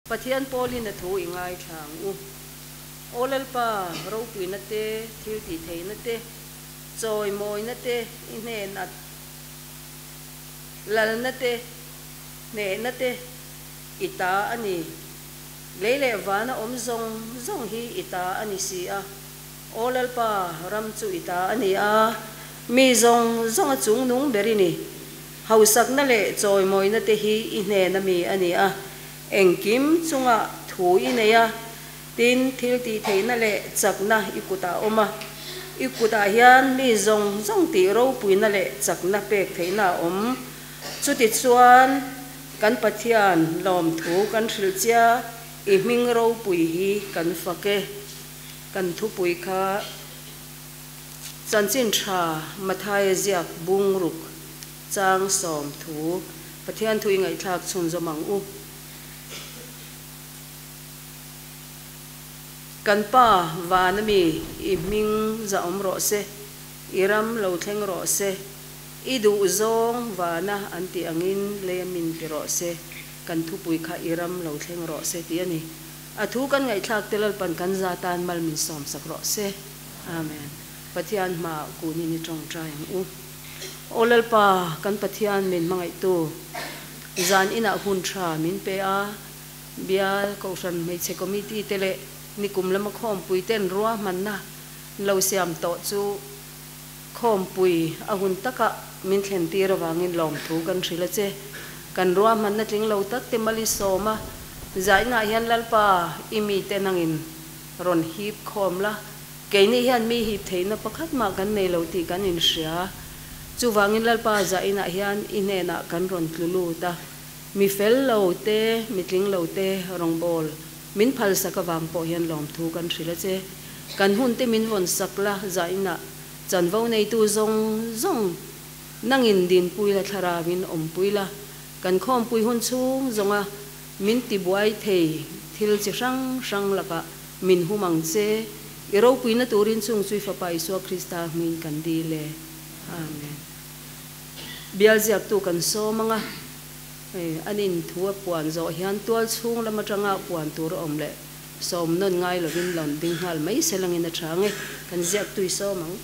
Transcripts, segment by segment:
Pathian pawlin a thu i ngaithla ang u. Aw Lalpa, ropuina te, thiltihtheihna te, chawimawina te, i hnen at lalna te, hnehna te i ta a ni. Lei leh vana awm zawng zawng hi i ta a ni si a. Aw Lalpa, ram chu i ta a ni a, mi zawng zawng a chungnung ber i ni. Hausakna leh chawimawina te hi i hnena mi a ni a, engkim chunga thu i nei a, tin, thil tihtheihna leh chakna i kutah a awm a. I kutah hian mi zawng zawng tih ropuina leh chakna pek theihna a awm. Chutichuan, kan Pathian lawmthu kan hrilh chia, i hming ropui hi kan fak e. Kan thupui kha Chanchin tha Mathaia ziak bungruk chang 10 Pathian thu i ngaihthlak chhunzawm ang u. Kan Pa vana mi i hming za awm rawh se, i ram lo thleng rawh se, i duh zawng vana an tih angin lei a min ti rawh se, kan thupui kha i ram lo thleng rawh se tih a ni. A thu kan ngaihthlak te Lalpan kan za tan mal min sawmsak rawh se. Amen. Pathian hmaah kunin i tawngtai ang u. Aw Lalpa, kan Pathian min hmangaihtu, zan inah hun tha min pe a, Bial Kohhran Hmeichhe Committee te leh nikum lama khawmpui ten ruahmanna lo siam tawh chu khawmpui a hun takah min thlen tir avangin lawmthu kan hrilh a che. Kan ruahmanna tling lo tak te mal i sawm a, zainah hian Lalpa i mite nangin rawn hip khawm la, keini hian mi hip theihna pakhat mah kan nei lo tih kan inhria. Chuvangin Lalpa zainah hian i hnenah kan rawn tlu lut a, mi fel lo te, mi tling lo te rawngbâwl min phalsak avang pawh hian lawmthu kan hrilh a che. Kan hun te min vawn sak la, zainah chanvo neitu zawng zawng nangin dinpui la, thlarauin awmpui la, kan khawmpui hun chhung zawnga Min tibuai thei thil chi hrang hrang lakah min hum ang che, i ropuina turin chung chu i Fapa Isua Krista hmingin kan dil e. Amen. Bial ziaktu kan sawm ang a, hei an inthu a puan zawh hian tual chhung lam atanga puan tur a awm leh sawm nawn ngai lovin lawn ding nghal mai se langin a tha ang e, kan ziaktu i sawm ang.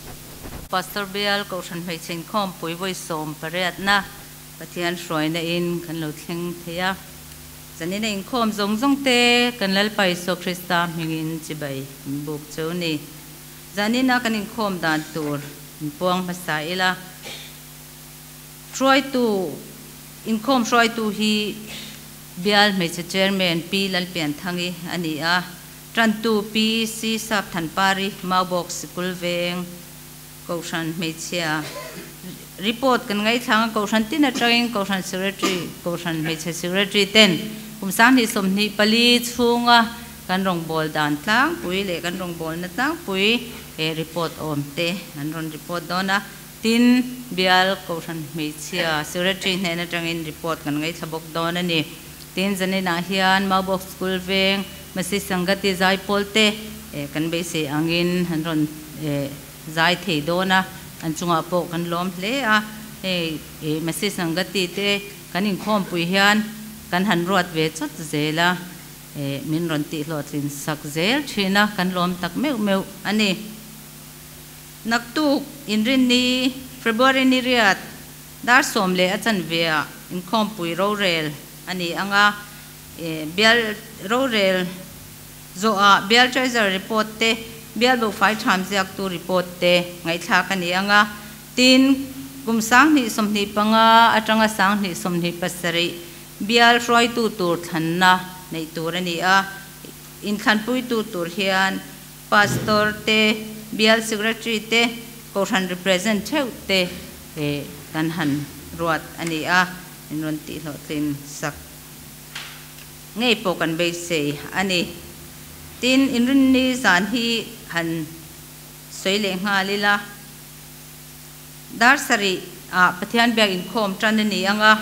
Pastor Bial Kohhran Hmeichhe Inkhawmpui vawi 18na Pathian hruaina in kan lo thleng thei a, zanin a inkhawm zawng zawng te kan Lalpa Isua Krista hmingin chibai in buk cheu ni. Zanin a kan inkhawm dan tur in puang hmasa ila, hruaitu inkhawm hruaitu hi Bial Hmeichhe Chairman Pi Lalpianthangi a ni a, Tantu Pi C Sapthanpari Maubawk Sikul Veng, Kohhran hmeichhia report kan ngaithlang a, Kohhran tin atangin Kohhran Secretary, Kohhran hmeichhe Secretary ten kum 2024 chhunga kan rawngbâwl dan tlangpui leh kan rawngbâwlna tlangpui he report awm te an rawn report dawn a. Tin, bial Kohhran hmeichhia Secretary hnen atangin report kan ngaithla bawk dawn a ni. Tin, zaninah hian Maubawk School veng Masi Sangati Zaipawl te kan beisei angin an rawn zai thei dawn a, an chungah pawh kan lawm hle a. Hei Masi Sangati te kan inkhawmpui hian kan han ruat ve chawt zel a, min rawn tihhlawhtlin sak zel thin a, kan lawm tak meuh meuh a ni. Naktuk Inrinni, February ni riat, dar 10 leh a chanveah inkhawmpui rorel a ni ang a, bial rorel zawhah bial treasurer report te, bial buhfai tham ziaktu report te ngaihthlak a ni ang a. Tin, kum 2025 atanga 2027 bial hruaitu tur thlanna neih tur a ni a. Inthlanpuitu tur hian Pastor te, bial secretary te, kohhran represent theuh te kan han ruat a ni a, in rawn tihhlawhtlin sak ngei pawh kan beisei a ni. Tin, inrinni zan hi han sawi leh nghal ila, dar sarih ah Pathian biak inkhawm tan a ni ang a,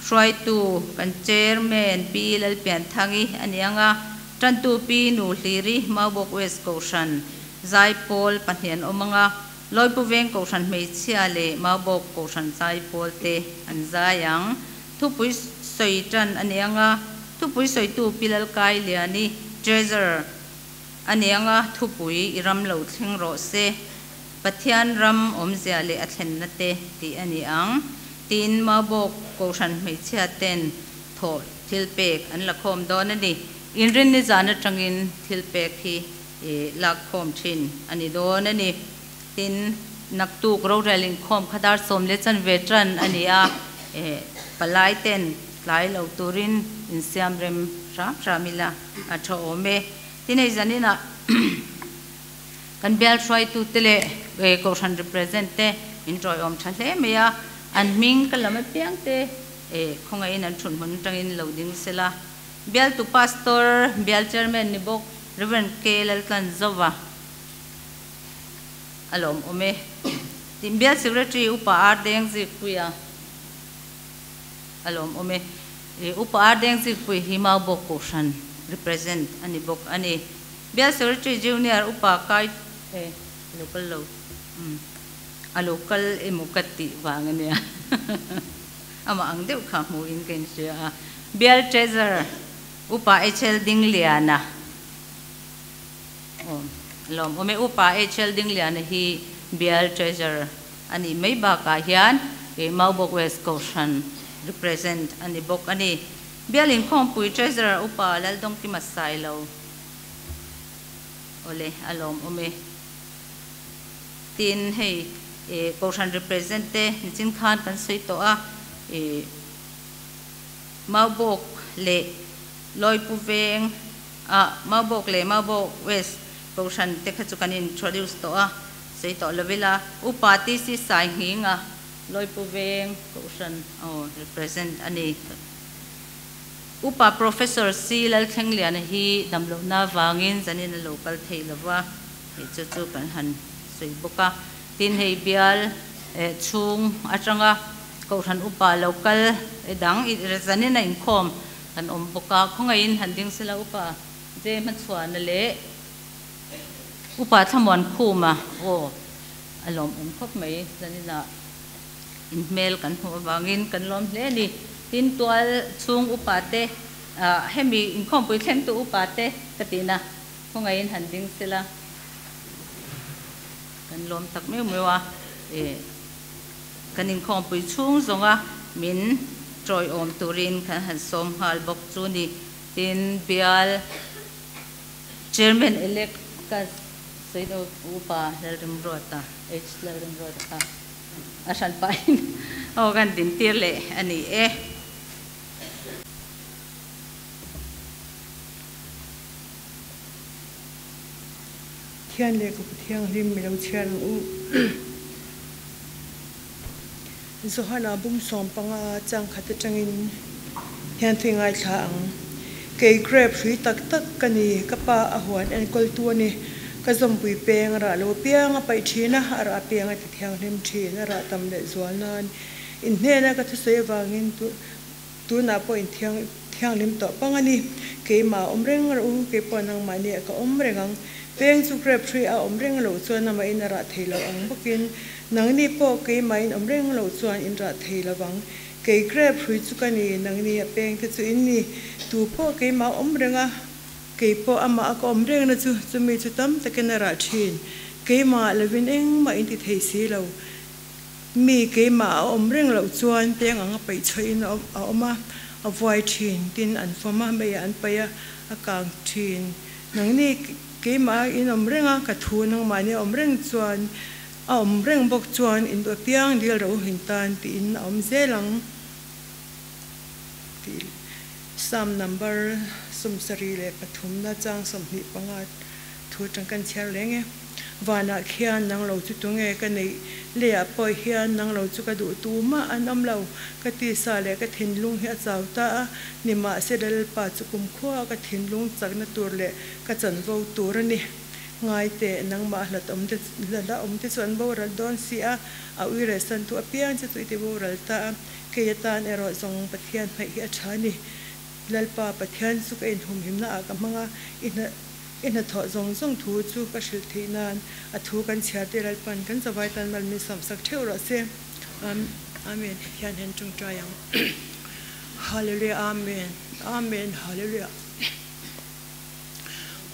hruaitu kan Chairman Pi Lalpianthangi a ni ang a, tantu Pi Nuhliri Maubawk West Kohhran Zaipawl pahnih an awm ang a, Lawipu Veng Kohhran Hmeichhia leh Maubawk Kohhran Zaipawl te an zai ang. Thupui sawi tan a ni ang a. Thupui sawitu Pi Lalkailiani, Treasurer, a ni anga thupui i ram lo thleng rawh se, Pathian ram awmzia leh a thlenna te tih a ni ang. Tin, Maubawk Kohhran hmeichhia ten thawh thilpek an la khawm dawn a ni. Inrinni zan atangin thilpek hi lakkhawm thin a ni dawn a ni. Tin, naktuk rorel inkhawm kha dar 10 leh chanve tan a ni a, palai ten tlai lo turin insiam rem hram hram ila a tha awm e. Tin, hei zaninah kan bial hruaitute leh Kohhran represent te min tawiawm tha hle mai a, an hming ka lam apiang te khawngaihin an thunhmun atangin lo ding sela. Bialtu Pastor, Bial Chairman ni bawk Rev. K. Laltlanzova a lawm awm e. Tin, Bial Secretary Upa R. Dengzikpuia a lawm awm e. Upa R. Dengzikpui hi Maubawk Kohhran represent a ni bawk a ni. Bial Secretary Junior Upa Kai e a lo kal lo umm a lo kal emaw ka tih vang a nia amah ang deuh kha hmuhin ka inhria a. Bial Treasurer Upa HL Dingliana Aw lawm awm e. Upa HL Dingliana hi Bial Treasurer a nih mai bakah hian Maubawk West Kohhran represent a ni bawk a ni. Bial Inkhawmpui Treasurer Upa Laldawngkima Sailo Awle a lawm awm e. Tin hei Kohhran represent te nichin khan kan sawi tawh a. Maubawk leh Lawipu veng ah Maubawk leh Maubawk West Kohhran te kha chu kan introduce tawh a, sawi tawh lo ila. Upa TC Sai Nghinga Lawipu veng Kohhran aw represent a ni. Upa Professor C Lalthlengliana hi damlohna avangin zanin a lo kal thei lo va, hei chu chu kan han sawi bawk a. Tin hei bial chhung atanga Kohhran upa lo kal dang zanin a inkhawm kan awm bawk a, khawngaihin han ding sela upa J Hmachhuana leh upa Thlamuan Khuma aw a lawmawm khawp mai zaninah inhmel kan hmuh avangin kan lawm hle a ni. Tin tual chhung upa te hemi inkhawmpui thlengtu upa te ka tihna khawngaihin han ding sela kan lawm tak meuh meuh a. Kan inkhawmpui chhung zawnga min tawiawm turin kan han sawm nghal bawk chu ni. Tin, bial Chairman elect ka sawi deuh Upa Lalrimruata, H. Lalrimruata kha a hran pahin aw kan dintir leh a ni e. Thian leh ka Pathianghlim mi lo chhiar ang u. Johana bum 15 chang khat atangin hian thei ngaithla ang. Kei grape hrui tak tak ka ni, ka pa a huan enkawltu a ni. Ka zawmpui peng a rah lo apiang a paih thin a, a rah apiang a ti thianghlim thin, a rah tam leh zual nan. Inhnena ka thusawi avangin Tunah pawh in thiang thianghlim tawh pang a ni. Keimah a awm reng rawh u, kei pawh nangmahni ah ka awm reng ang. Peng chu grape tree a awm reng loh chuan amah in a rah thei lo ang bawkin nangni pawh keimah in awm reng loh chuan in rah thei lo vang. Kei grape hrui chu ka ni, nangni a peng te chu in ni. Tu pawh keimah a awm reng a, kei pawh amah a ka awm rengna chu chumi chu tam takin a rah thin. Keimah lovin engmah in ti thei si lo. Mi keimah a awm reng loh chuan peng anga paih chhuahin a awm a, a vuai thin, tin an fawm a, meiah an paih a, a kang thin. Nangni keimah in awm reng a, ka thu nangmahni a awm reng chuan, a awm reng bawk chuan in duh apiang dil rawh u hin tan tiin a awm zel ang tih Psalm number 73 chang 25 thu atang kan chhiar leng e. Vanah khian nang lo chu tunge ka neih? Leiah pawh hian nang lo chu ka duh tu mah an awm lo. Ka tisa leh ka thinlung hi a chau ta a, nimahse Lalpa chu kumkhua ka thinlung chakna tur leh ka chanvo tur a ni. Ngai teh, nangmah hlat awm te hlat a awm te chu an boral dawn si a, a ui reh san tu apiang che chu i ti boral ta a, kei atan erawh zawng Pathian hnaih hi a tha a ni. Lalpa Pathian chu ka inhumhimna ah ka hmang a, i hna. I hnathawh zawng zawng thu chu ka hrilh theih nan a thu kan chhiar te Lalpan kan zavai tan mal min sawmsak theuh rawh se. Amen. Pathian hian tawngtai ang. Hallelujah Amen Amen Hallelujah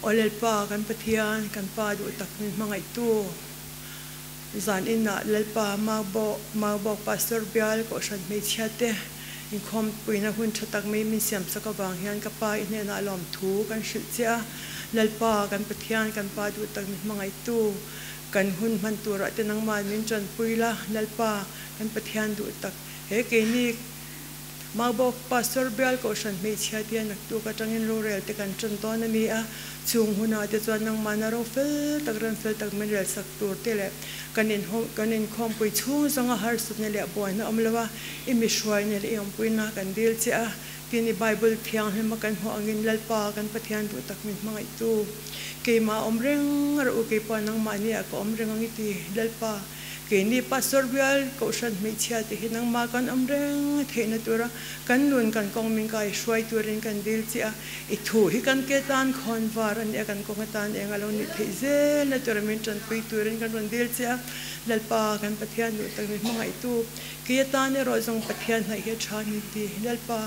Aw Lalpa kan Pathian kan Pa duh tak min hmangaihtu zan inah Lalpa Maubawk Maubawk Pastor Bial Kohhran hmeichhia te inkhawm puina hun tha tak mai min siam sak avang hian ka Pa i hnenah lawmthu kan hrilh che a Lalpa kan Pathian kan Pa duh tak min hmangaihtu kan hun hman turah te nangmah min tanpui la Lalpa kan Pathian duh tak he keini Maubawk Pastor Bial Kohhran hmeichhia te naktuk atangin rorel te kan tan dawn a ni a, chung hunah te chuan nangmahna ro fel tak rem fel tak min rel sak tur te leh kan in kan inkhawmpui chhung zawnga harsatna leh buaina awm lo a, i mihruaina leh i awmpuina kan dil che a, tin i Bible thianghlim a kan hmuh angin Lalpa kan Pathian duh tak min hmangaihtu keimah awm reng rawh u keipawh nangmahni ah ka awm reng ang i ti Lalpa. Keini Pastor bial Kohhran hmeichhia te hi nangmah kan awm reng theihna tura kan nun kan kawng min kai hruai turin kan dil che a, i thu hi kan ke tan khawn var a nia kan kawng atan eng a lo nih theih zelna tura min tanpui turin kan rawn dil che a, Lalpa kan Pathian duh tak min hmangaihtu kei atan erawh zawng Pathian hnaih hi a tha ni ti Lalpa.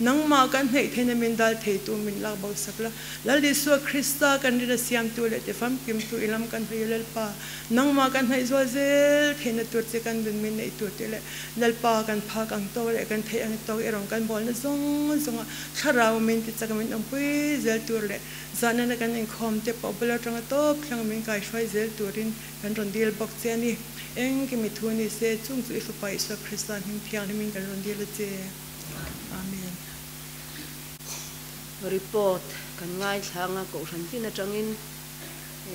Nangmah kan hneih theihna min dal theitu min lak bo sak la. Lal Isua Krista kan rin a siamtu leh tifamkimtu i lam kan hnaih a Lalpa. Nangmah kan hnaih zual zel theihna tur che kan nun min neih tur te leh Lalpa kan phak ang tawk leh kan theih ang tawk i rawn kan bawlna zawng zawnga thlarau min ti chak min awmpui zel tur leh zahnana kan inkhawm te pawh bul atanga tawp thleng min kaihruai zel turin kan rawn dil bawk che a ni. Engkim i thu ni se chung chu i fapa Isua Krista hming thianghlimin kan rawn dil a che. Amen. Report kan ngaithlang a, Kohhran tin atangin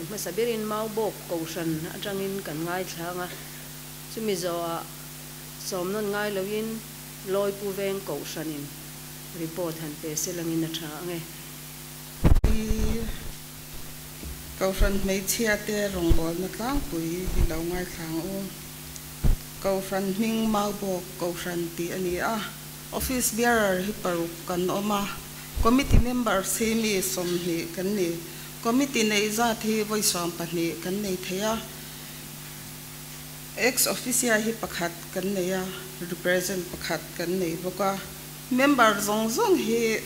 hmasa berin Maubawk Kohhran atangin kan ngaithlang a, chumi zawhah sawmnawn ngai loin Lawipu Veng Kohhranin report han pe se langin a tha ang e. I Kohhran hmeichhia te rawngbawlna tlangpui i lo ngaithlang u. Kohhran hming Maubawk Kohhran tih a ni a, Office Bearer hi paruk kan awm a, Committee Members hi mi 20 kan ni. Committee neih zat hi vawi 12 kan nei thei a, Ex Officio hi pakhat kan nei a, Represent pakhat kan nei bawk a. Member zawng zawng hi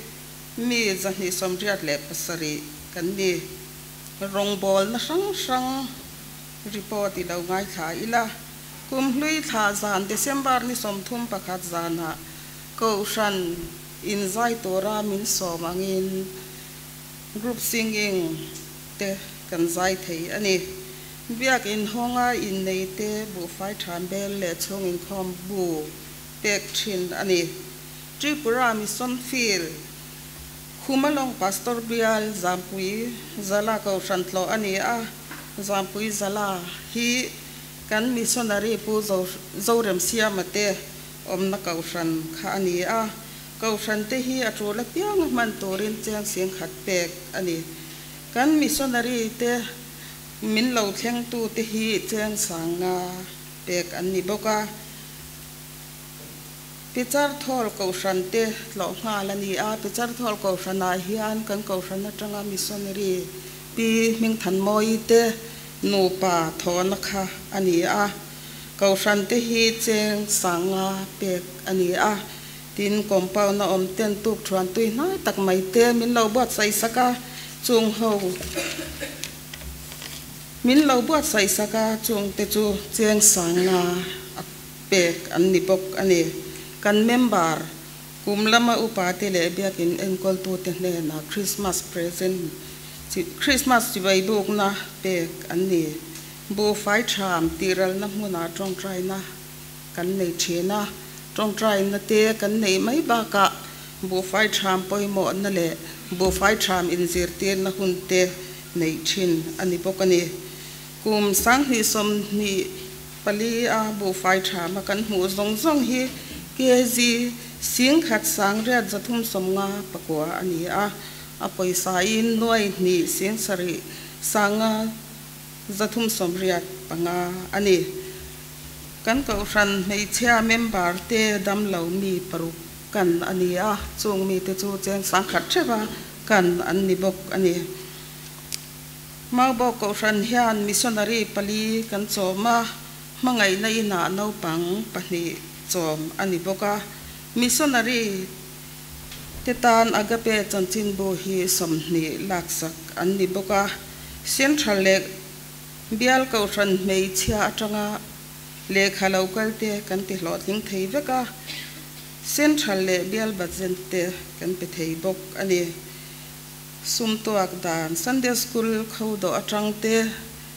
mi 287 kan ni. Rawngbawlna hrang hrang report i lo ngaithla ila. Kum hlui thla zan December ni 31 zanah Kohhran in zai tura min sawm angin group singing te kan zai thei a ni. Biak inhawnga innei te buhfai than bel leh chhung inkhawm bu pek thin a ni. Tripura Mission Field Khumalawng Pastor Bial Zampui Zala Kohhran tlawh a ni a, Zampui Zala hi kan missionary Pu Zoremsiama te awmna Kohhran kha a ni a, Kohhran te hi a tul apiang a hman turin cheng 10,000 pek a ni. Kan missionary te min lo thlengtu te hi cheng 5,000 pek an ni bawk a. Pichar thawl Kohhran te tlawh nghal a ni a, Pichar thawl Kohhranah hian kan Kohhran atanga missionary Pi Hmingthanmawi te nupa thawhna kha a ni a, Kohhran te hi cheng 5,000 pek a ni a, tin compound a awm ten tuk thuan tui hnai tak mai te min lo buatsaih sak a, chung ho min lo buatsaih sak a, chung te chu cheng 5,000 a pek an ni bawk a ni. Kan member kum lama upa te leh biakin enkawltu te hnenah Christmas present Christmas chibai bukna pek an ni. Buhfai tham tiralna hmunah tawngtaina kan nei thin a, tawngtaina te kan nei mai bakah buhfai tham pawimawhna leh buhfai tham inzirtirna hun te nei thin a ni bawk a ni. Kum 2024 a buhfai tham a kan hmuh zawng zawng hi kg 10,000 839 a ni a, a pawisa in nuai hnih 7 5 385 a ni. Kan Kohhran hmeichhia member te dam lo mi paruk kan a ni a, chung mi te chu cheng 1,000 theuha kan an ni bawk a ni. Maubawk Kohhran hian missionary pali kan chawm a, hmangaihna inah naupang pahnih chawm a ni bawk a. Missionary te tan Agape chanchinbu hi 20 laksak an ni bawk a. Central leh Bial Kohhran hmeichhia atanga lehkha lo kal te kan ti hlawhtling thei vek a, Central leh Bial budget te kan pe thei bawk a ni. Sum tuak dan Sunday School kho dawh atang te,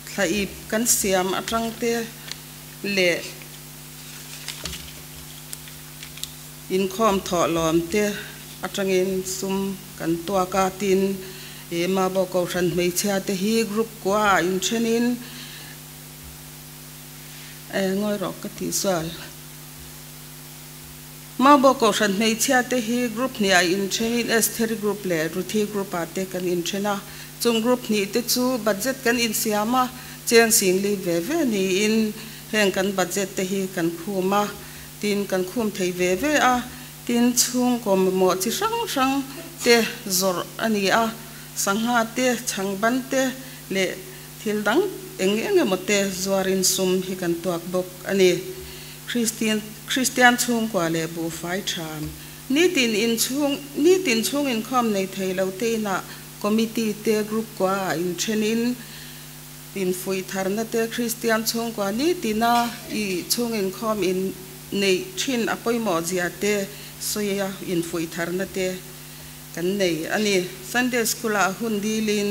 thla ip kan siam atang te leh inkhawm thawh lawm te atangin sum kan tuak a, tin Mabo Kohhran hmeichhia te hi group kua ah inthenin ngawi rawh ka tih sual. Mabo Kohhran hmeichhia te hi group hnih ah inthenin Estheri group leh Ruthi group ah te kan inthen a, chung group hnih te chu budget kan insiam a, cheng singli ve ve niin heng kan budget te hi kan khum a, tin kan khum thei ve ve a, tin chhungkaw mamawh chi hrang hrang te zawrh a ni a, sangha te, chhangban te leh thil dang eng eng emaw te zuarin sum hi kan tuak bawk a ni. Kristian Kristian chhungkua leh buhfai tham nitin inchhung nitin chhung inkhawm nei thei lo te inah committee te group kua ah inthenin infuih tharna te Kristian chhungkua nitina i chhung inkhawm in neih thin a pawimawh zia te sawia infuih tharna te kan nei a ni. Sunday School ah hun dilin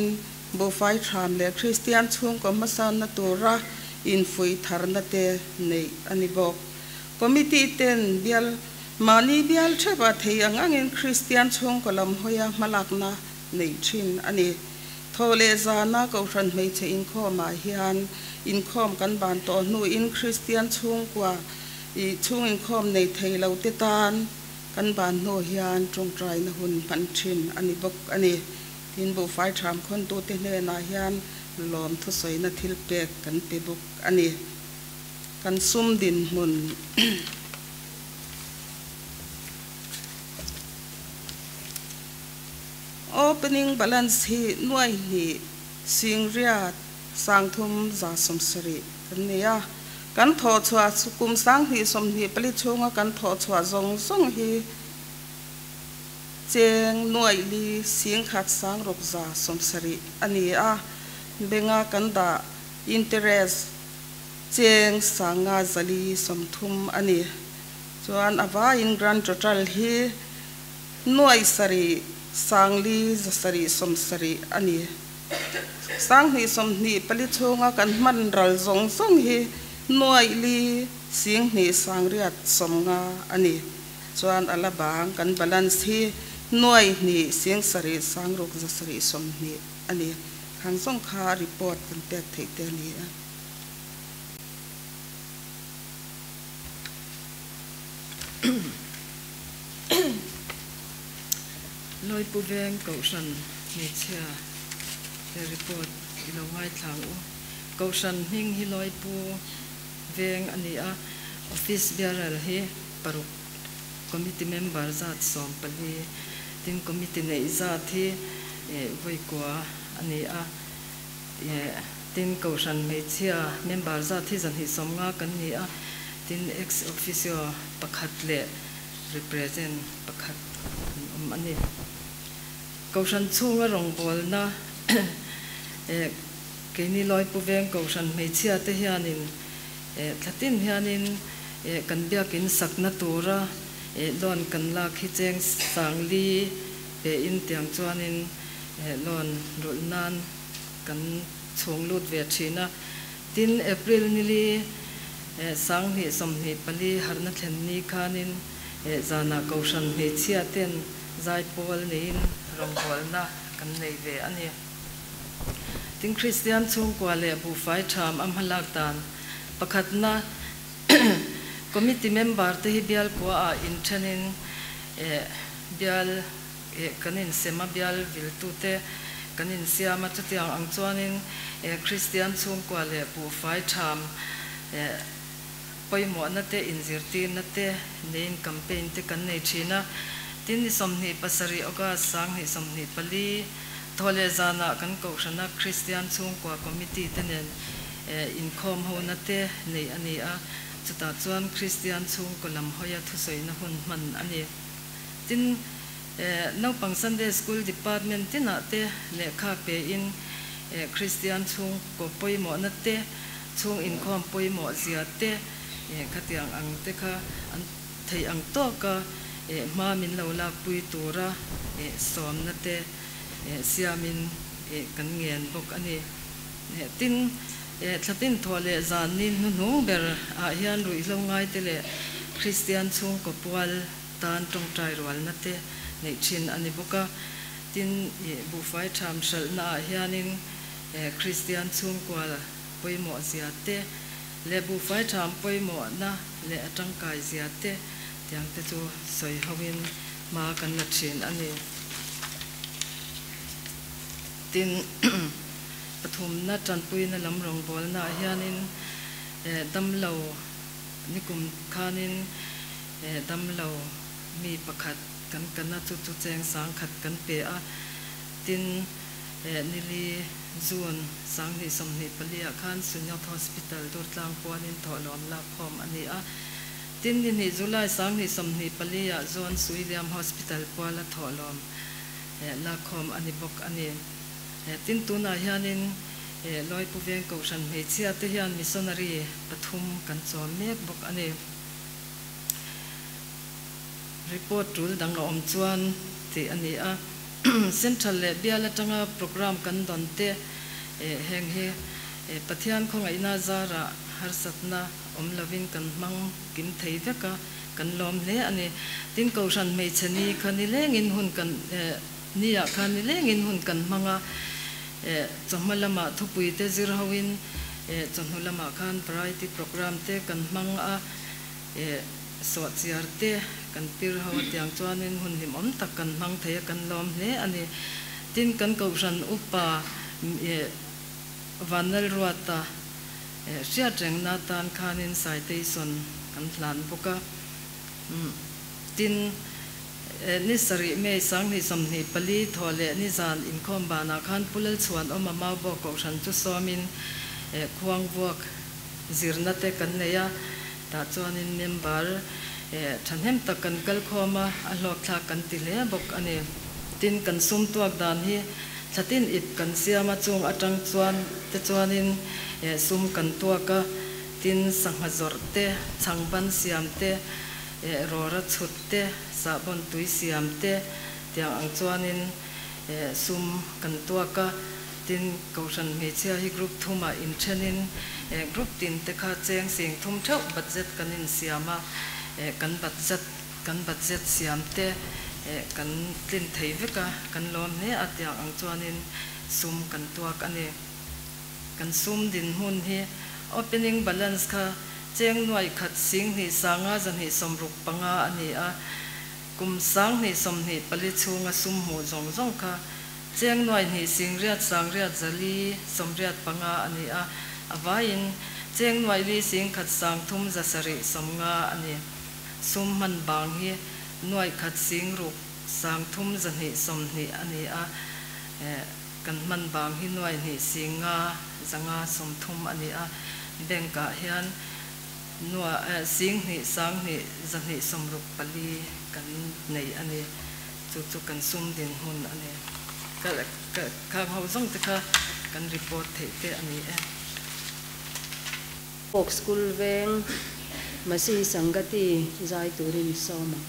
Buhfai tham leh Kristian chhungkaw hmasanna tura infuih tharna te neih a ni bawk. Committee ten bial mahni bial theuh a thei ang angin Kristian chhungkaw lam hawia hmalakna neih thin a ni. Thaw leh zana Kohhran hmeichhe inkhawmah hian inkhawm kan ban tawh hnuin Kristian chhungkua i chhung inkhawm nei thei lo te tan kan ban hnu hian tawngtaina hun hman thin a ni bawk a ni. Tin, buhfai tham khawntute hnenah hian lawm thusawina thil pek kan pe bawk a ni. Kan sum dinhmun Opening balance hi nuai hnih singriat sangthum 170 kan nei a. Kan thawhchhuah kum 2024 chhunga kan thawhchhuah zawng zawng hi Cheng nuaih li singkhat sangruk 170 a ni a, benga kan dah interest cheng sanga 430 a ni. Chuan a vaiin grand total hi nuaih sarih sangli 770 a ni. 2024 chhunga kan hman ral zawng zawng hi nuaih li singhnih sangriat 50 a ni. Chuan a la bang kan balance hi nuai hnih sing sarih sangruk 720 a ni. Khang zawng kha report kan pek theih te a ni a. Lawipu veng Kohhran hmeichhia te report i lo ngaithlang u. Kohhran hming hi Lawipu veng a ni a, Office bearer hi paruk, Committee member zat 14, tin committee neih zat hi vawikua a ni a, tin Kohhran hmeichhia member zat hi 250 kan ni a, tin ex officio pakhat leh represent pakhat an awm a ni. Kohhran chhunga rawngbawlna keini Lawipu veng Kohhran hmeichhia te hianin Thlatin hianin kan biakin sakna tura loan kan lak hi cheng sangli pein tiang chuanin loan rulh nan kan chhung lut ve thin a. Tin, April nili 2024 harhna thlen ni khanin zanah Kohhran hmeichhia ten zaipawl neiin rawngbawlna kan nei ve a ni. Tin, Kristian chhungkua leh buhfai tham a hmalak dan pakhatna Committee member te hi bial kua ah inthenin bial kan insem a, bial viltute kan insiam a, chutiang ang chuanin Kristian chhungkua leh buhfai tham pawimawhna te, inzirtirna te neiin campaign te kan nei thin a. Tin, ni 27 August 2024, Thawhleh zanah kan Kohhrana Kristian chhungkua Committee te nen inkhawm hona te neih a ni a, chutah chuan Kristian chhungkaw lam hawia thusawina hun hman a ni. Tin, Naupang Sunday School Department tinah te lehkha pein Kristian chhungkaw pawimawhna te, chhung inkhawm pawimawh zia te khatiang ang te kha an theih ang tawka hma min lo lakpui tura sawmna te siamin kan ngen bawk a ni. Tin, thlatin thawh leh zan ni hnuhnung ber ah hian ruihhlo ngaite leh Kristian chhungkaw pual tan tawngtai rualna te neih thin a ni bawk a. Tin, buhfai tham hralhna ah hianin Kristian chhungkua pawimawh zia te leh buhfai tham pawimawhna leh a tangkai zia te tiang te chu sawi hoin hma kan la thin a ni. Tin, pathumna tanpuina lam rawngbawlna ah hianin damlo nikum khanin damlo mi pakhat kan kana chu chu cheng sang khat kan pe a. Tin, nili June 2024 ah khan Synod Hospital Durtlang puanin thawhlawm lakkhawm a ni a. Tin, ni hnih July 2024 ah John William Hospital puala thawhlawm lakkhawm a ni bawk a ni. Tin, tunah hianin Lawipu Veng Kohhran hmeichhia te hian missionary pathum kan chawm mek bawk a ni. Report tul dang a awm chuan tih a ni a. Central leh bial atanga program kan dawn te heng hi Pathian khawngaihna zara harsatna awm lovin kan hmang kim thei vek a, kan lawm hle a ni. Tin, Kohhran hmeichhe ni kha ni lengin hun kan ni ah khan ni lengin hun kan hmang a, chawhma lamah thupui te zir hoin chawhnu lamah khan variety program te kan hmang a, sawhchiar te kan pir ho a tiang chuanin hun hlim awm tak kan hmang thei a, kan lawm hle a ni. Tin, kan Kohhran upa Vanlal Ruata hriat rengna atan khanin citation kan hlan bawk a. Tin, ni sarih May 2024 thaw leh ni zan inkhawm banah khan Pu Lalchhuanawma Maubawk Kohhran chu sawmin khuang vuak zirna te kan nei a, tah chuanin member thahnem tak kan kal khawm a, a hlawk thlak kan ti hle bawk a ni. Tin, kan sum tuak dan hi thlatin ip kan siam a, chung atang chuan te chuanin sum kan tuak a, tin sangha zawrh te, chhangban siam te, rawra chhut te, sahbawn tui siam te tiang ang chuanin sum kan tuak a. Tin, Kohhran hmeichhia hi group thumah inthenin group tin te kha cheng sing thum theuh budget kan insiam a, kan budget kan budget siam te kan tlin thei vek a, kan lawm hle a tiang ang chuanin sum kan tuak a ni. Kan sum dinhmun hi opening balance kha cheng nuai khat sing hnih sanga zahnih sawmruk panga a ni a, kum 2024 chhunga sum hmuh zawng zawng kha cheng nuai hnih sing riat sang riat zali sawmriat panga a ni a, a vaiin cheng nuai li sing khat sang thum zasarih sawmnga a ni. Sum hman bang hi nuai khat sing ruk sang thum zahnih sawmhnih a ni a, kan hman bang hi nuai hnih sing nga zanga sawmthum a ni a, bank ah hian nua sing hnih sang hnih zahnih sawmruk pali kan nei a ni. Chu chu kan sum dinhmun a ni. Khang ho zawng te kha kan report theih te a ni e. Folk School Veng Masihi Sangati zai turin sawm ang.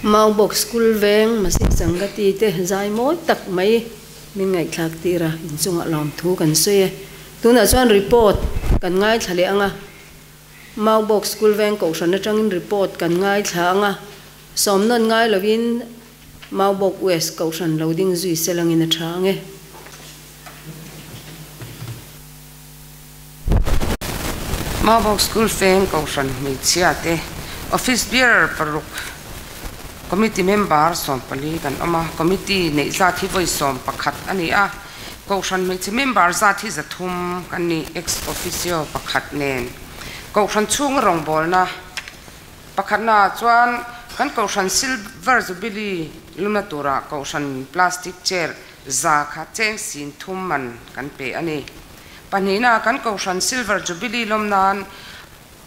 Maubawk School veng Masih Sangati te zai mawi tak mai min ngaihthlak tir a, inchungah lawmthu kan sawi e. Tunah chuan report kan ngaithla leh ang a, Maubawk School veng kohhran atangin report kan ngaithla ang a, sawmnawn ngai lovin Maubawk West kohhran lo ding zui selangin a tha ang e. Maubawk School Feng Kohhran hmeichhia te Office Bearer paruk Committee Member 14 kan awm a, Committee neih zat hi vawi 11 a ni a, Kohhran hmeichhe member zat hi 300 kan ni, Ex Officio pakhat nen. Kohhran chhunga rawngbawlna pakhatnaah chuan kan Kohhran Silver Jubilee luna tura Kohhran plastic chair za kha cheng sin thum man kan pe a ni. Pahnihna, kan Kohhran Silver Jubilee lawm nan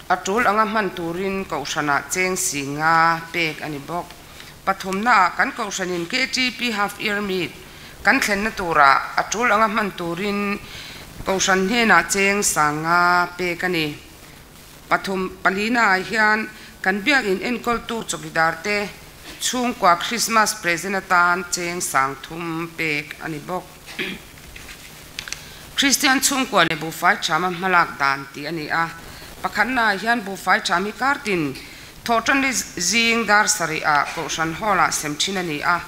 a tul anga hman turin Kohhranah cheng si nga pek a ni bawk. Pathumnaah, kan Kohhranin KTP Half Year Meet kan thlenna turah a tul anga hman turin Kohhran hnenah cheng sang nga pek a ni. Pathum, palinaah hian kan biakinn enkawltu chawkidarte chhungkua Christmas present atan cheng sang thum pek a ni bawk. Kristian chhungkua leh buhfai thama hmalak dan tih a ni a. Pakhatnaah hian buhfai tham hi kartin thawhtanni zing dar sarih ah Kohhran Hall ah sem thin a ni a.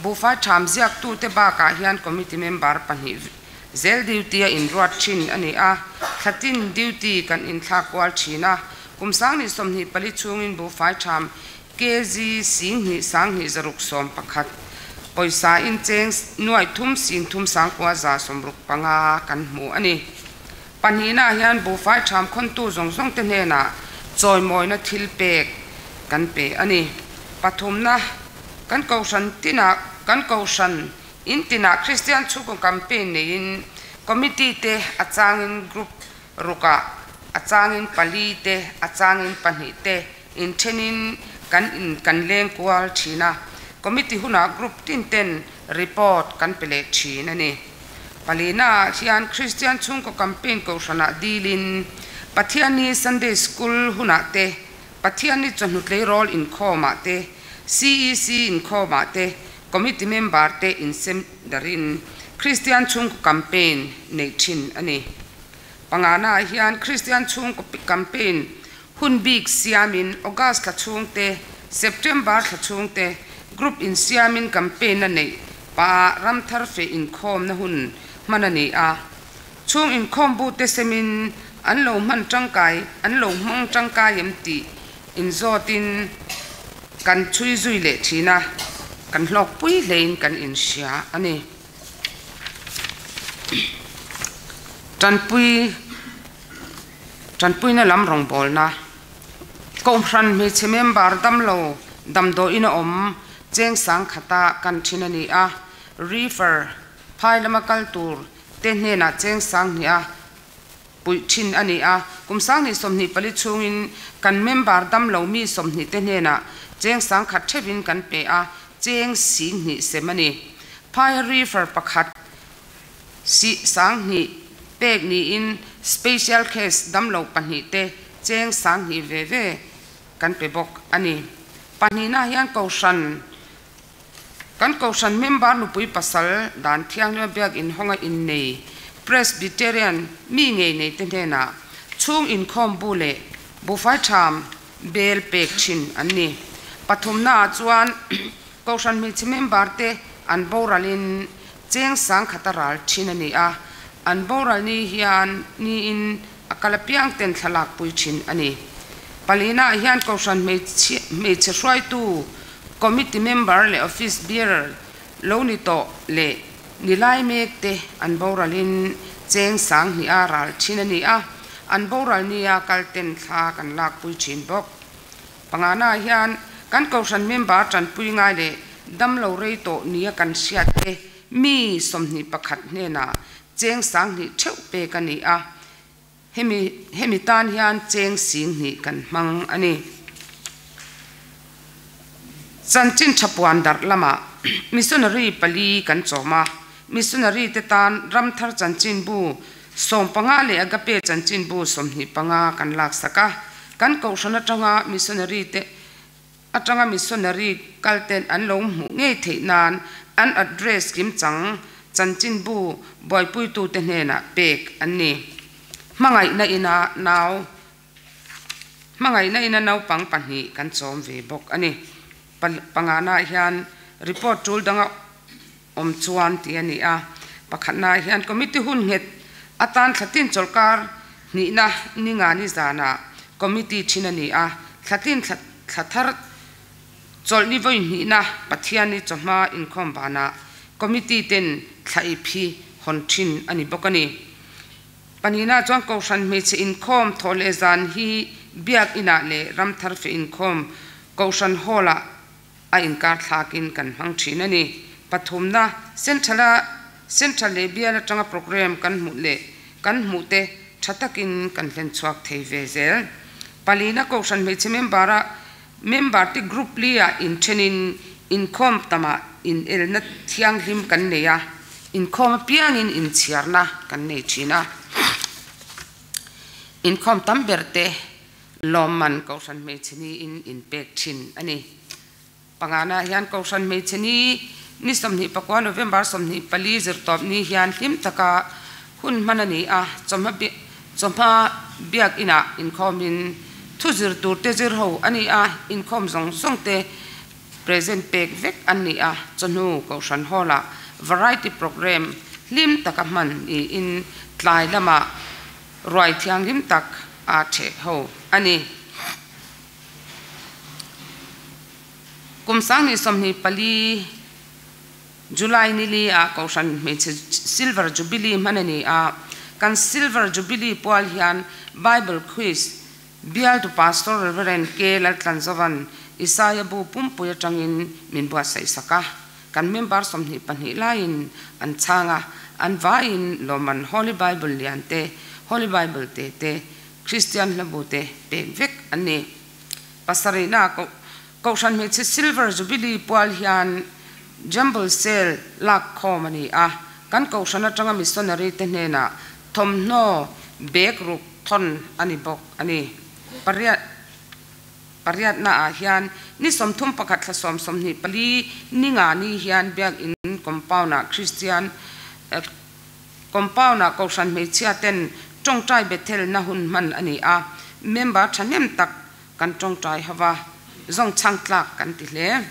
Buhfai tham ziaktute bakah hian committee member pahnih zel duty a inruat thin a ni a. Thlatin duty kan inthlak kual thin a. Kum 2024 chhungin buhfai tham kg 26,611 pawisa in cheng nuai thum sing thum sangkua za 65 kan hmu a ni. Pahnihnaah hian buhfai tham khawntu zawng zawng te hnenah chawimawina thil pek kan pe a ni. Pathumna, kan kohhran tinah kan kohhran in tinah Kristian chhungkaw campaign neiin committee te a changin group rukah a changin pali te a changin pahnih te inthenin kan in kan leng kual thin a, committee hunah group tin ten report kan pe leh thin a ni. Palinaah hian Kristian chhungkaw campaign kohhranah dilin Pathianni Sunday School hunah te, Pathianni chawhnu tleirawl inkhawmah te, CEC inkhawmah te, committee member te insem darin Kristian chhungkaw campaign neih thin a ni. Panganaah hian Kristian chhungkaw campaign hun bik siamin August thla chhung te, September thla chhung te group insiamin campaign a neih pah ramthar feh inkhawmna hun hman a ni a. Chhung inkhawm bu te semin an lo hman tangkai an lo hmang tangkai em tih inzawtin kan chhui zui leh thin a, kan hlawkpui hlein kan inhria a ni. Tanpui Tanpuina lam rawngbawlna Kohhran hmeichhe member damlo damdawiin a awm cheng sang khata kan thin a ni a, refer phai lama kal tur te hnenah cheng sang hnih a puih thin a ni a, kum 2024 chhungin kan member damlo mi 20 te hnenah cheng sang khat theuhin kan pe a, cheng sing hnih sem a ni. Phai refer pakhat Si 2000 pek niin special case damlo pahnih te cheng 2000 ve ve kan pe bawk a ni. Pahnihna hian Kohhran kan Kohhran member nupui pasal dan thianghlim a biak inhawnga innei Presbyterian mi ngei nei te hnenah chhung inkhawm bu leh buhfai tham bel pek thin an ni. Pathumnaah chuan Kohhran hmeichhe member te an boralin cheng sang khat a ral thin a ni a, an boral ni hian niin a kal apiang ten thlalak pui thin a ni. Palinaah hian Kohhran hmeichhe hmeichhe hruaitu, committee member leh office bearer lo ni tawh leh ni lai mek te an boralin cheng sang hnih a ral thin a ni a, an boral nia kal ten thla kan lak pui thin bawk. Panganaah hian kan Kohhran member tanpui ngai leh damlo rei tawh nia kan hriat te mi 21 hnenah cheng 2000 theuh pek a ni a, hemi hemi tan hian cheng 20,000 kan hmang a ni. Chanchin thapuan darh lamah missionary pali kan chawm a, missionary te tan ramthar chanchin bu 15 leh agape chanchin bu 25 kan laksak a, kan Kohhran atanga missionary te. atanga missionary kalten an lo hmuh ngei theih nan an address kimchang chanchinbu buaipuitute hnenah pek an ni. Hmangaihna ina nau Hmangaihna ina naupang pahnih kan chawm ve bawk a ni. Pangana hian report tul danga awm chuan tih a ni a. Pakhatna hian committee hun nghet atan thlatin chawlhkar hnihna ninga ni zanah committee thin a ni a. Thlatin thla thar chawlh ni vawi hnihna Pathianni chawhma inkhawm banah committee ten thla ip hi hawn thin a ni bawk a ni. Pahnihna chuan Kohhran hmeichhe inkhawm thawh leh zan hi Biak Inah leh Ramthar fe inkhawm Kohhran Hall-ah a inkar thlakin kan hmang thin a ni. Pathumna, Central-a Central leh Bial atanga programme kan hmuh leh kan hmuhte tha takin kan hlen chhuak thei ve zel. Palina, Kohhran hmeichhe member-a member te group li-ah inthenin inkhawm tamah inelna thianghlim kan nei a, inkhawm apiangin inchhiarna kan nei thin a. Inkhawm tam ber te lawmman Kohhran hmeichhe niin inpek thin a ni. Pangana hian Kohhran hmeichhe ni ni 24 November 24 zirtawp ni hian hlim taka hun hman a ni a, chawhma chawhma biakinah inkhawmin thu zir tur te zir ho a ni a, inkhawm zawng zawng te present pek vek an ni a, chawhnu Kohhran Hall-ah variety programme hlim taka hman niin tlai lamah ruai thianghlim tak a theh ho a ni. Kum 2024 July ni li ah Kohhran hmeichhe Silver Jubilee hman a ni a, kan Silver Jubilee pual hian Bible Quiz bialtu Pastor Rev. K. Laltlanzovan Isaia bu pumpui atangin min buatsaih sak a, kan member 22 laiin an chhang a, an vaiin lawmman Holy Bible lian te, Holy Bible te te, Kristian hlabu te pek vek an ni. Pasarihna Kohhran hmeichhe Silver Jubilee pual hian Jumble Sale lak khawm a ni a, kan Kohhran atanga missionary te hnenah thawmhnaw bag ruk thawn a ni bawk a ni. Pariat pariatna ah hian ni 31 thla sawm 24 ni nga ni hian Biakin compound ah Kristian compound ah Kohhran hmeichhia ten tawngtai Bethel na hun hman a ni a, member thahnem tak Kan tawngtai hova zawng chhang tlak kan ti hle.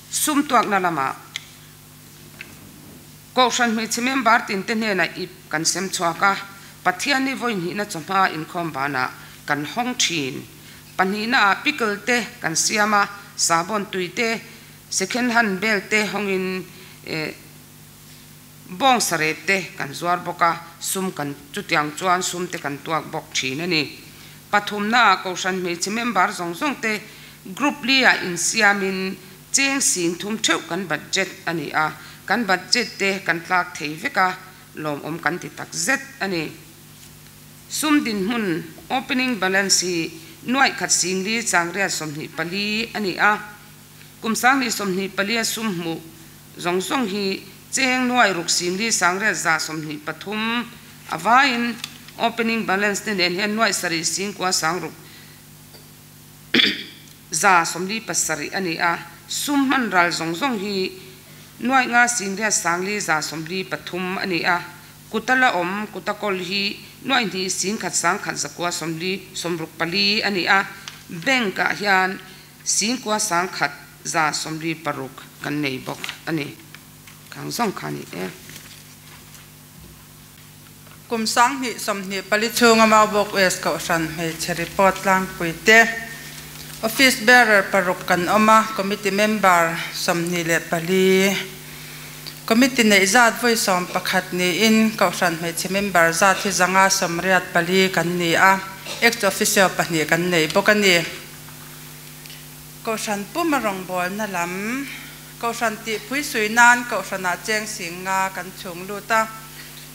Sum tuakna lamah Kohhran hmeichhe member tinte hnenah ip kan sem chhuak a, Pathian hi vawi hnihna chawhma inkhawm banah kan hawng thin. Pahnihnaah pickle te kan siam a, sahbawn tui te, second hand bel te hawngin bawng sarep te kan zuar bawk a, sum kan chutiang chuan sum te kan tuak bawk thin a ni. Pathumnaah Kohhran hmeichhe member zawng zawng te group li ah insiamin cheng sing thum theuh kan budget a ni a, kan budget te kan tlak thei vek a, lawmawm kan ti tak zet a ni. Sum dinhmun, opening balance, hi nuaih khat sing li changriat 24 a ni a, Kum 2024 a sum hmuh zawng zawng hi cheng nuai ruk singli sangriat za 23 a vaiin opening balance te nen hian nuai sarih singkua sangruk za 47 a ni a, sum hman ral zawng zawng hi nuai nga singriat sangli za 43 a ni a, kuta la awm kuta kawl hi nuai hnih singkhat sangkhat zakua 40 64 a ni a, bank ah hian Singkua sangkhat za 46 kan nei bawk a ni. Khang zawng kha a ni e. Kum 2024 chhunga Maubawk West Kohhran hmeichhe report tlangpui te, Office Bearer paruk kan awm a, Committee Member 24, Committee neih zat vawi 11 niin Kohhran hmeichhe member zat hi 184 kan ni a, Ex Officio pahnih kan nei bawk a ni. Kohhran puma rawngbawlna lam, Kohhran tihpui sui nan Kohhranah cheng sing nga kan chhung lut a.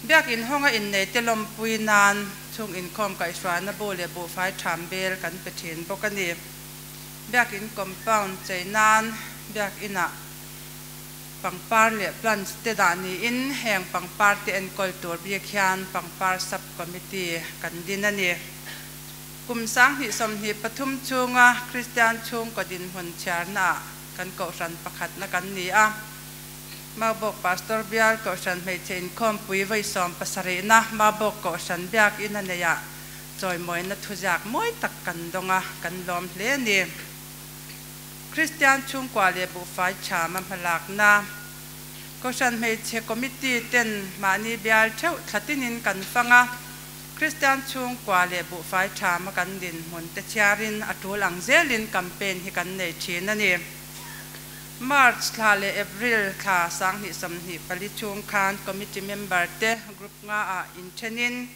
Biakin hawnga inneite lawmpui nan chhung inkhawm kaihhruaina bu leh buhfai tham bel kan pe thin bawk a ni. Biakin compound chei nan Biakinah pangpar leh plants te dah niin heng pangpar te enkawl tur bik hian pangpar sub committee kan din a ni. Kum 2023 chhunga Kristian chhungkaw dinhmun chhiarnaah kan kohhran pakhatna kan ni a. Maubawk Pastor Bial Kohhran Hmeichhe Inkhawmpui vawi sawmpasarihna Maubawk Kohhran Biakinn a neihah chawimawina thuziak mawi tak kan dawng a, kan lawm hle a ni. Kristian chhungkua leh buhfai chhama hmalakna Kohhran Hmeichhe Committee ten mahni bial theuh thla tinin kan fang a, Kristian chhungkua leh buhfai chhama kan dinhmun te chhiarin a tul ang zelin campaign hi kan nei thin a ni. March thla leh April thla 2024 chhung khan Committee member te group nga ah inthenin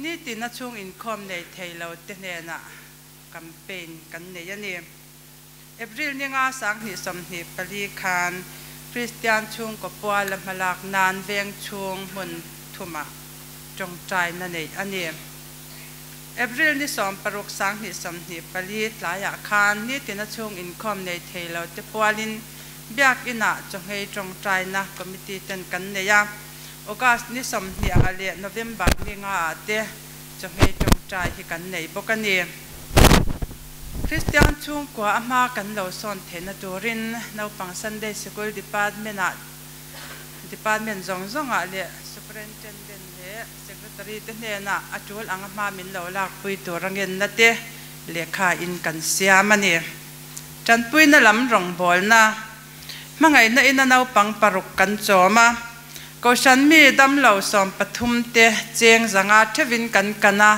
nitin a chhung inkhawm nei thei lo te hnenah campaign kan nei a ni. April ni nga 2024 khan Kristian chhungkaw puala hmalak nan veng chhung hmun thumah tawngtaina neih a ni. April ni 16 2024 tlaiah khan nitina chhung inkhawm nei thei lo te pualin Biakinah chawhngei tawngtaina committee ten kan nei a, August ni 20 ah leh November ni nga ah te chawhngei tawngtai hi kan nei bawk a ni. Kristian chhungkua a hma kan lo sawn theihna turin naupang Sunday Sikul Department ah Department zawng zawngah leh Superintendent leh Secretary te hnenah a tul anga hma min lo lakpui tur a ngenna te lehkha in kan siam a ni. Tanpuina lam rawngbawlna, hmangaihna ina naupang paruk kan chawm a, Kohhran mi damlo 13 te cheng zanga theuhin kan kan a,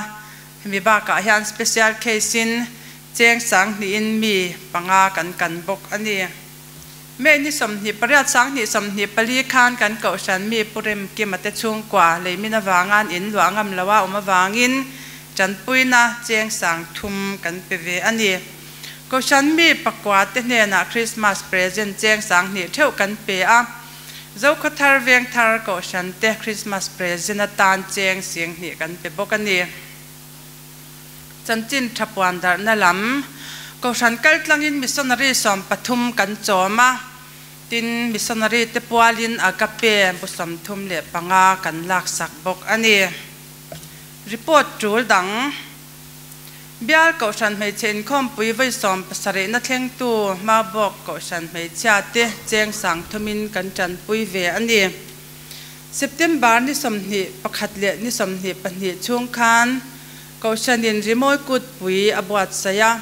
hemi bakah hian special case in cheng 2000 in mi panga kan kan bawk a ni. May ni 28 2024 khan kan Kohhran mi Pu Remkima te chhungkua leimin avangan in luah ngam loa awm avangin tanpuina cheng 3000 kan pe ve a ni. Kohhran mi pakua te hnenah Christmas present cheng 2000 theuh kan pe a. Zokhawthar Vengthar Kohhran te Christmas present atan cheng 10,000 kan pe bawk a ni. Chanchin thapuan darhna lam Kohhran kaltlangin missionary 13 kan chawm a, tin missionary te pualin agape bu 35 kan laksak bawk a ni. Report tul dang Bial Kohhran Hmeichhe Inkhawmpui vawi 70 na thlengtu Maubawk Kohhran Hmeichhia te cheng 3000 in kan tanpui ve a ni. September ni 21 leh ni 22 chhung khan Kohhranin rimawi kutpui a buat saia.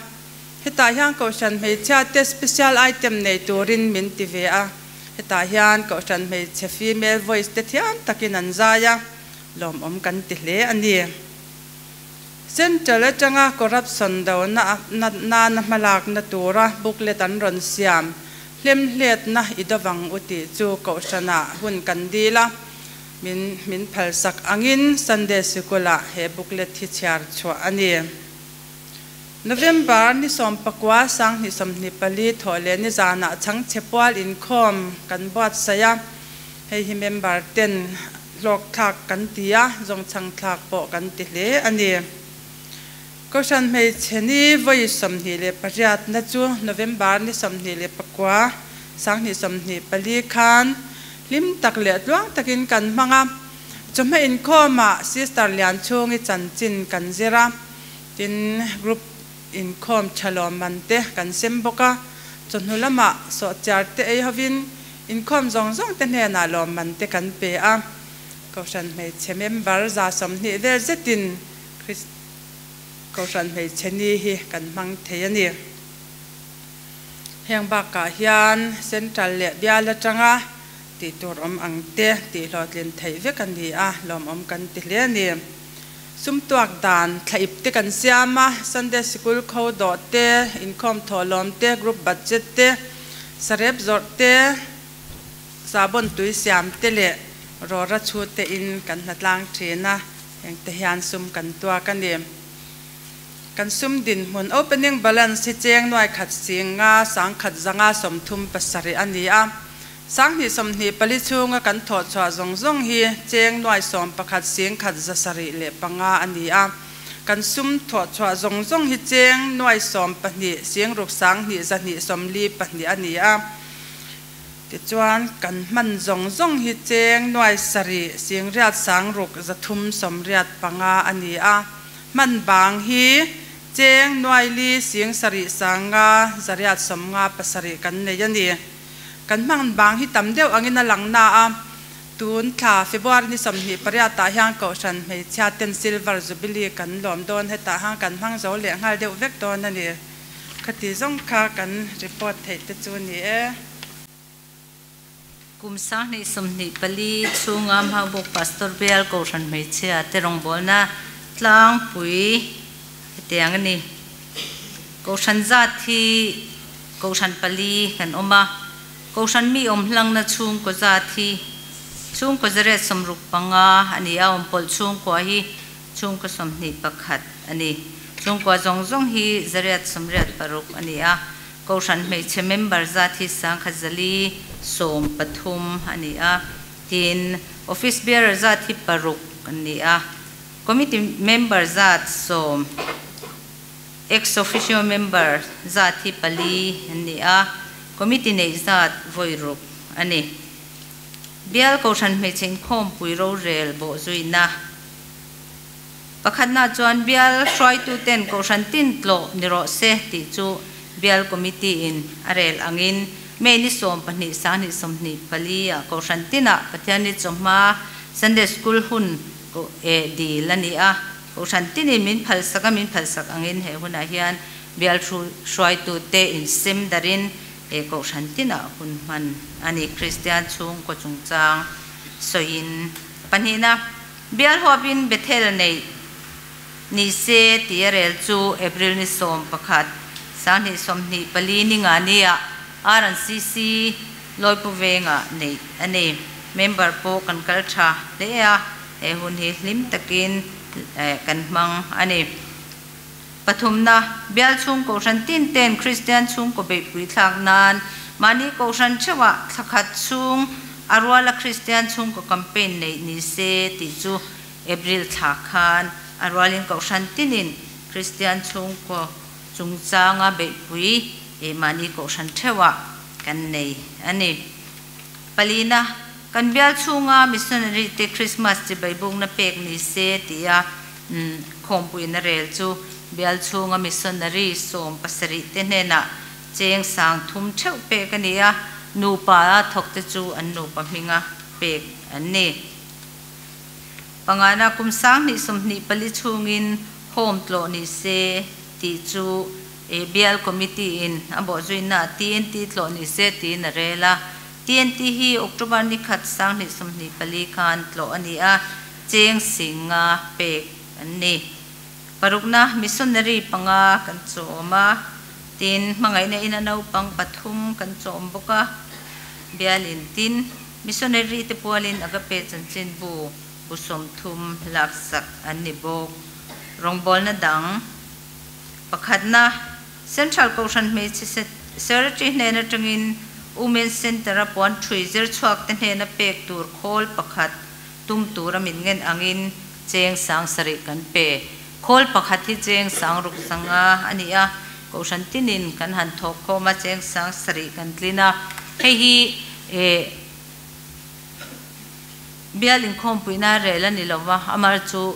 Hetah hian Kohhran Hmeichhia te special item nei turin min ti ve a. Hetah hian Kohhran Hmeichhe female voice te thiam takin an zai a, lawmawm kan ti hle a ni. Central atanga corruption do na na na hmalak na tura booklet an rawn siam hlemhlet na i dawang uti chu Kohhrana hun kan dila min min phalsak angin Sunday Sikula he booklet hi chhiar chhuah a ni. November ni 19 2024 thawh leh ni zana chang chepual inkhawm kan buat saya hei hi member ten hlawk thlak kan ti a zawng chang thlak pawh kan ti hle a ni. Kohhran Hmeichhe ni vawi 28 na chu November ni 29 2024 khan hlim tak leh tluang takin kan hmanga chawhma inkhawmah Sister Lian chhungi chanchin kan zira tin group inkhawm thalawm man te kan sem bawk a, chawhnu lamah sawhchiar te ei hovin inkhawm zawng zawng te hnenah lawm man te kan pe a. Kohhran Hmeichhe member 120 vel zetin Kohhran Hmeichhe ni hi kan hmang thei a ni. Heng bakah hian Central leh bial atanga tih tur awm ang te tih hlawhtlin theih vek a ni a, lawmawm kan ti hle a ni. Sumtuak dan thlaip te kan siam a, Sunday Sikul kho dawh te, inkhawm thawhlawm te, group budget te, sarep zawrh te, sabon tui siam te leh rawra chu te in kan hnatlang thin a, heng te hian sum kan tuak a ni. Kan sum din hmun opening balance hi cheng nuai khat singa 100 zanga 37 a ni a. 2024 chhunga kan thawh chhuah zawng zawng hi cheng nuai 11 100 75 a ni a. Kan sum thawh chhuah zawng zawng hi cheng nuai 12 6 2 2 42 a ni a. Tichuan kan hman zawng zawng hi cheng nuai 7 8 6 3 85 a ni a. Hman bang hi Cheng nuai li sing sarih sanga zariat sawmnga pasarih kan nei a ni. Kan hmang bang hi tam deuh angin a lang na a, tun thla February ni 28 ah hian Kohhran hmeichhia ten Silver Jubilee kan lawm dawn hetah hang kan hmang zo leh nghal deuh vek dawn a ni. Khati zawng kha kan report theih te chu ni e. Kum 2024 chhunga Maubawk Pastor Bial Kohhran hmeichhia te rawngbawlna tlangpui hetiang a ni. Kohhran zat hi Kohhran pali kan awm a, Kohhran mi awm hlangna chhungkaw zat hi chhungkaw 165 a ni a, awmpawlh chhungkua hi chhungkaw 21 a ni. Chhungkua zawng zawng hi 186 a ni a. Kohhran hmeichhe member zat hi 1113 a ni a, tin, Office bearer zat hi paruk a ni a, Committee member zat sawm, Ex officio member zat hi pali an ni a, Committee neih zat vawi ruk a ni. Bial Kohhran hmeichhe inkhawmpui rorel bawhzuina. Pakhatna chuan bial hruaituten Kohhran tin tlawh ni rawh se tih chu Bial Committee in a rel angin May ni 12 2024 ah Kohhran tinah Pathianni chawhma Sunday School hun koh eh dil a ni a. Kohhran tinin min phalsak a, min phalsak angin he hunah hian bial hruaitute insem darin he Kohhran tinah hun hman a ni. Kristian chhungkaw chungchang sawiin pahnihna. Bial huapin Bethel neih ni se tih a rel chu April ni 11, 2024 ni nga nia RNCC Lawipu vengah neih a ni. Member pawh kan kal tha hle a, he hun hi hlim takin kan hmang a ni. Pathumna, Bial chhung Kohhran tin ten Kristian chhungkaw beihpui thlak nan mahni Kohhran theuhah thla khat chhung a ruala Kristian chhungkaw campaign neih ni se tih chu April thla khan a rualin Kohhran tinin Kristian chhungkaw chungchanga beihpui mahni Kohhran theuhah kan nei a ni. Palina, Kan bial chhunga missionary te Christmas chibai bukna pek ni se tia khawmpuina rel chu bial chhunga missionary 17 te hnenah cheng 3000 theuh pek a ni a, nupa a thawk te chu an nupa hminga pek an ni. Pangana kum 2024 chhungin home tlawh ni se tih chu bial committee in a bawhzuina TNT tlawh ni se tiin a rel a. TNT hi October ni khat 2024 khan tlawh a ni a, cheng 5000 pek an ni. Parukna missionary panga kan chawm a, tin hmangaihna ina naupang pathum kan chawm bawk a, bialin tin missionary te pualin Agape chanchin bu bu 30 laksak an ni bawk. Rawngbawlna dang pakhatna Central Kohhran hmeichhe Secretary hnen atangin Women's Centre a puan thui zir chhuak te hnena pek tur khawl pakhat tum tura min ngen angin cheng 7000 kan pe. Khawl pakhat hi cheng 6500 a ni a, Kohhran tinin kan han thawk khawm a cheng 7000 kan tlin a. Hei hi bial inkhawmpuina rel a ni lova, amah chu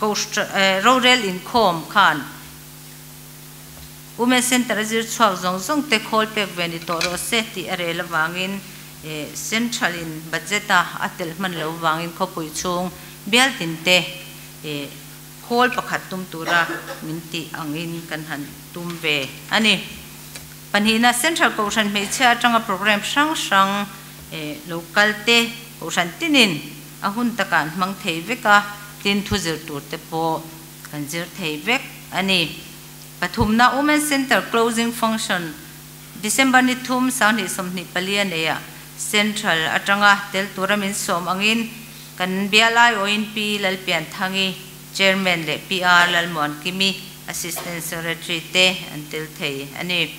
rorel inkhawm khan Women Centre a zir chhuak zawng zawng te khawl pek ve ni tawh rawh se tih a rel avangin Central in budget a a tel hman lo vangin khawpui chhung bial tin te khawl pakhat tum tura min tih angin kan han tum ve a ni. Pahnihna Central Kohhran hmeichhia atanga program hrang hrang lo kal te Kohhran tinin a hun takah an hmang thei vek a, tin thu zir tur te pawh kan zir thei vek a ni. Pathumna Women's Centre Closing Function December ni 3 2024 a nei a, Central atanga tel tura min sawm angin kan bial aiawhin Pi Lalpianthangi, Chairman leh PR Lalmuankimi, Assistant Secretary te an tel thei a ni.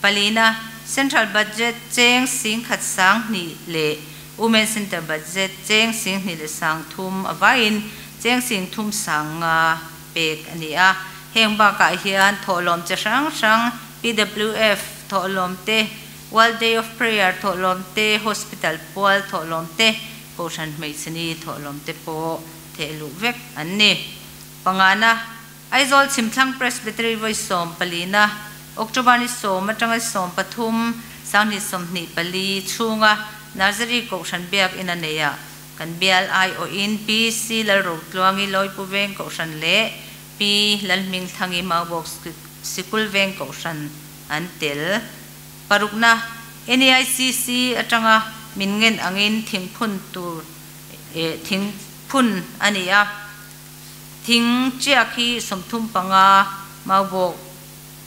Palina Central Budget cheng 10,020 leh Women's Centre Budget cheng 2,030 avaiin cheng 3,500 pek a ni a. Heng bakah hian thawhlawm chi hrang hrang PWF thawhlawm te, World Day of Prayer thawhlawm te, Hospital pual thawhlawm te, Kohhran hmeichhe ni thawhlawm te pawh theh luh vek an ni. Pangana. Aizawl Chhimthlang Presbytery vawi 14na, October ni 10 atanga 13, 2024 chhunga Nursery Kohhran Biak Ina neia kan bial aiawhin Pi Si Lalrotluangi Lawipu Veng Kohhran leh Pi Lalhmingthangi Maubawk Sikul Veng Kohhran an tel. Parukna, NAICC atanga min ngen angin thingphun tur thingphun a ni a. Thing chiak hi 35 Maubawk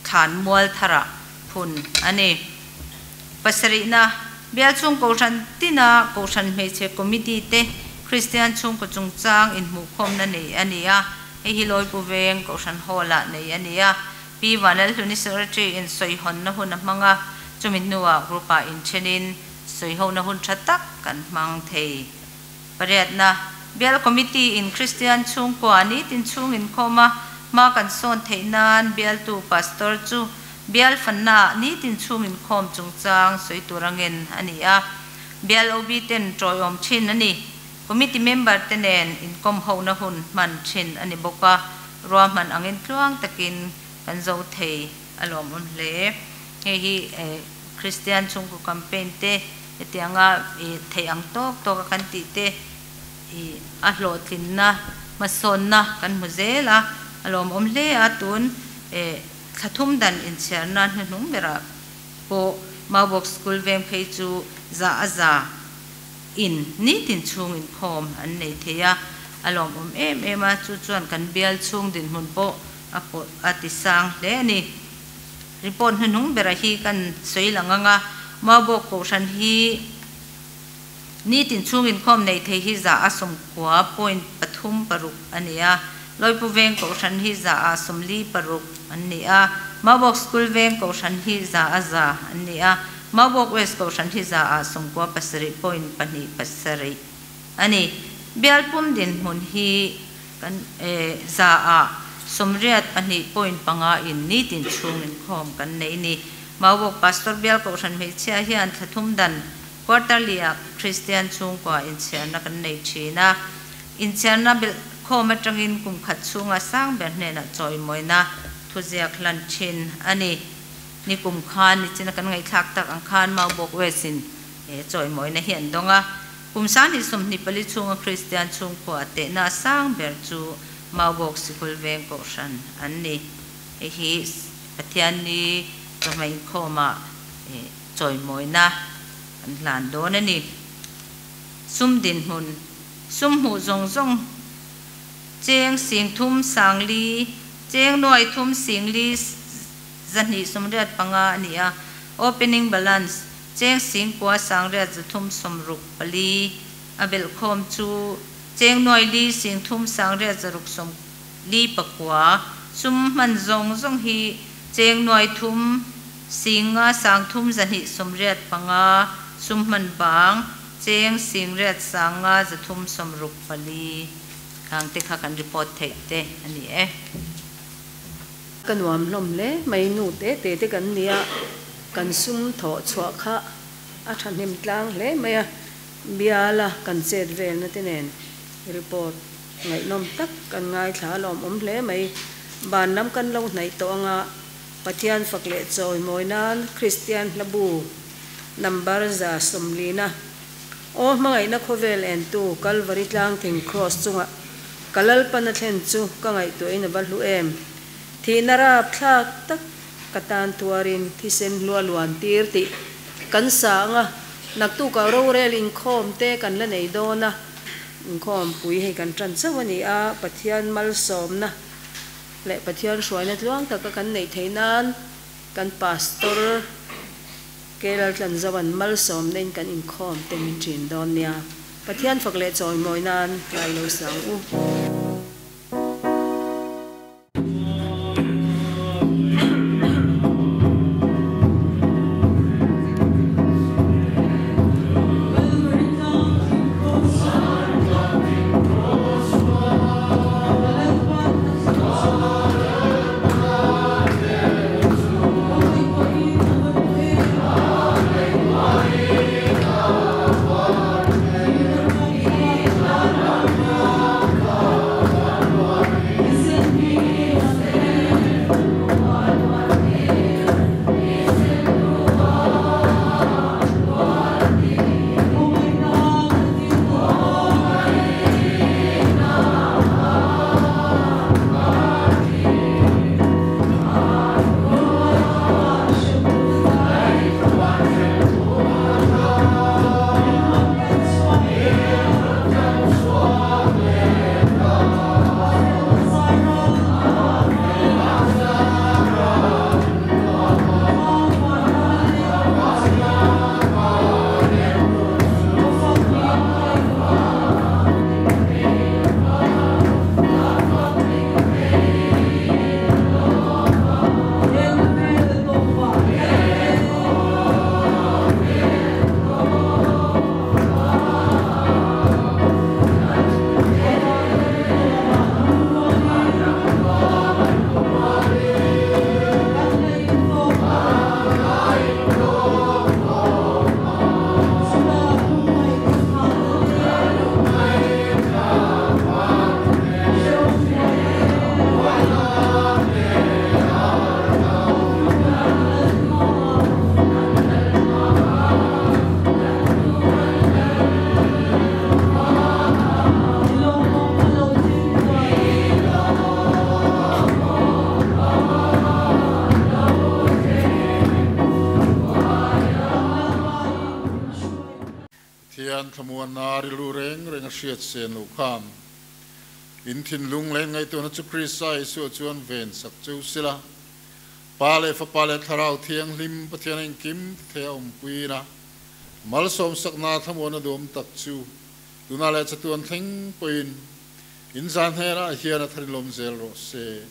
thlan mual tharah phun a ni. Pasarihna, Bial chhung Kohhran tina Kohhran Hmeichhe Committee te Kristian chhungkaw chungchang inhmuhkhawmna nei a ni a, hei hi Lawipu Veng Kohhran Hall-ah nei a ni a. Pi Vanlalhluni Secretary in sawihawnna hun a hmang a, chumi hnuah group-ah inthenin sawihona hun tha tak kan hmang thei. Pariatna, Bial Committee in Kristian chhungkua nitin chhung inkhawm a, hma kan sawn theih nan bialtu Pastor chu bial fannaah nitin chhung inkhawm chungchang sawi tur a ngen a ni a. Bial OB ten tawiawm thin a ni. Committee member te nen inkawm hona hun hman thin a ni bawk a, ruahman angin tluang takin kan zo thei a lawmawm hle. Hei hi Kristian chhungkaw campaign te hetianga theih ang tawk tawka kan tih te a hlawhtlinna hmasawnna kan hmu zel a, a lawmawm hle a. Tun thla thum dan inchhiarna hnuhnung berah pawh Maubawk School veng phei chu za a za in nitin chhung inkhawm an nei thei a, a lawmawm em em a, chu chuan kan bial chhung dinhmun pawh a pawh a ti sang hle a ni. Report hnuhnung bera hi kan sawi lang ang a, Maubawk Kohhran hi nitin chhung inkhawm nei thei hi 90.36% a ni a, Lawipu Veng Kohhran hi 46% an ni a, Maubawk School Veng Kohhran hi 100% an ni a, Maubawk West Kohhran hi 97.27% a ni. Bial pum dinhmun hi kan 82.5% in nitin chhung inkhawm kan nei ni. Maubawk Pastor Bial Kohhran Hmeichhia hian thla thum dan quarterly-ah Kristian chhungkua inchhiarna kan nei thin a. Inchhiarna belh khawm atangin kum khat chhunga sang ber hnenah chawimawina thuziak hlan thin a ni. Ni kum khan nichina kan ngaihthlak tak ang khan Maubawk West in chawimawina hi an dawng a. Kum 2024 chhunga Kristian chhungkua tehna sang ber chu Maubawk Sikul Veng Kohhran an ni. Hei hi Pathian ni chawhma inkhawmah chawimawina an hlan dawn a ni. Sum dinhmun, sum hmuh zawng zawng cheng sing thum sang li, cheng nuai thum sing li 285 a ni a. Opening balance cheng sing kua sang riat 364 a belhkhawm chu cheng nuai li sing thum sang riat 649 sum hman zawng zawng hi cheng nuai thum singa sang thum 285 sum hman bang cheng sing riat sanga 364 khang te kha kan report theih te a ni e. Ka nuam hlawm hle mai nu te te te kan nia kan sum thawh chhuah kha a thahnem tlang hle mai a, biala kan chet velna te nen report ngaihnawm tak kan ngaithla a lawmawm hle mai. Ban lam kan lo hnaih tawh anga Pathian fak leh chawimawi nan Kristian hlabu number 140na Aw hmangaihna khawvel entu Kalvari tlang thing Kraws chunga ka Lalpan a thlen chu ka ngaihtuahin a va hlu em. Thihna rap thlak tak ka tan tuarin thisen hlua luan tir tih kan sa anga naktukah rorel inkhawm te kan la nei dawn a, inkhawm pui hei kan tan chauh a ni a, Pathian malsawmna leh Pathian hruaina tluang taka kan neih theih nan kan Pastor Ke Laltlanzauan malsawmna in kan inkhawm te min thin dawn nia. Pathian fak leh chawimawi nan ngai lo sang u. Pathian thlamuanna rilru reng reng a hriat sen loh khan in thinlung leh ngaihtuahna chu Krista Isua chuan ven sak cheu sela. Pa leh Fapa leh Thlarau Thianghlim Pathian engkim ti thei a awmpuiin a malsawmsakna thlamuanna duhawm tak chu tunah leh chatuan thleng pawhin in zan hnenah hian a tharilawm zel rawh se.